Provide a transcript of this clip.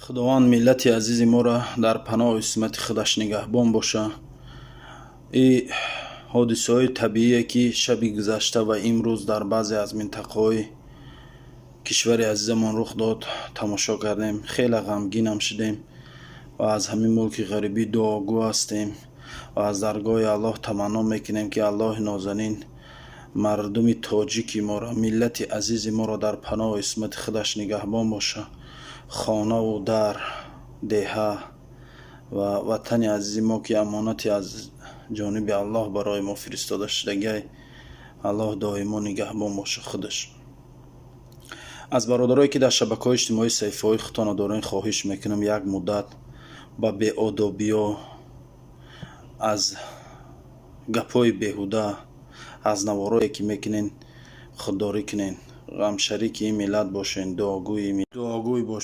Худованд миллати азизи моро дар паноҳу исмати худаш нигаҳбон боша. И ҳодисаҳои табиие, ки шаби гузашта ва имрӯз дар баъзе аз минтақаҳои кишвари азизамон рух дод, тамошо кардем, хеле ғамгинам шудем ва аз ҳамин мулки ғарибӣ дуогӯ ҳастем ва аз даргоҳи Аллоҳ таманно мекунем, ки Аллоҳи нозанин мардуми тоҷики моро, миллати азизи моро дар паноҳу исмати худаш нигаҳбон боша. Хонаву дар, деҳа ва ватани азизи мо, ки амонати аз ҷониби Аллоҳ барои мо фиристода шудагиай, Аллоҳ доимо нигаҳбон боша худаш. Аз бародарое, ки дар шабакаҳои иҷтимоӣ саҳифаҳои худтонро дорен, хоҳиш мекунам, як муддат ба беодобиё, аз гапҳои беҳуда, аз наворое, ки мекунен, худдорӣ кунен. Ғамшарики ин миллат бошен, дуогӯй бошен.